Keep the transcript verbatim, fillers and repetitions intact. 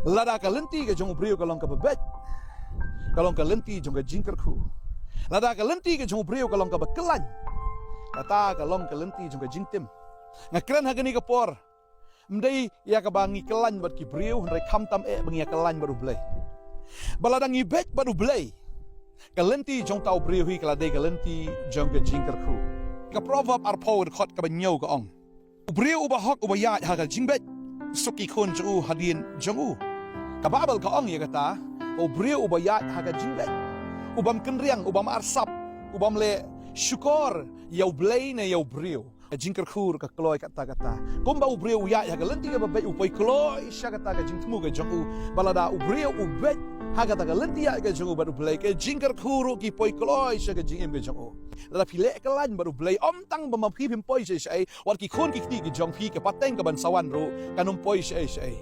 Lada ka lynti ka jong u briew ka long kaba beit, ka long ka lynti jong ka jingkyrkhu. Lada ka lynti ka jong u briew ka long kaba kyllain, kata ka long ka lynti jong ka jingtim. Nga kren ha kane ka por, ym dei ïa kaba ngi kyllain bad ki briew, hynrei khamtam eh ba ngi ïa kyllain bad u Blei. Ba lada ngi beit bad u Blei, ka lynti jong uta u briew hi ka la dei ka lynti jong ka jingkyrkhu. Ka Proverb arphew dkhot kaba hynñiew ka ong: U briew uba hok uba ïaid ha ka jingbeit, suk ki khun jong u hadien jong u. Ka Baibl ka ong ïa kata, u briew uba ïaid ha ka jingbeit, u bym kynriang, u bym arsap, u bym leh shukor ïa u Blei ne ïa u briew, ka jingkyrkhu ruh ka kloi katta katta. Kumba u briew u ïaid ha ka lynti kaba beit, u poi kloi sha kata ka jingthmu ka jong u. Ba lada u briew u beit ha kata ka lynti ïaid ka jong u bad u Blei, ka jingkyrkhu ruh ki poi kloi sha ka jingim ka jong u. Lada phi leh kyllain bad u Blei, ym tang ba ma phi phim poi shaei shaei, wat ki khun ki kti ki jong phi, ka pateng kaban sa wan ruh kan ym poi shaei shaei.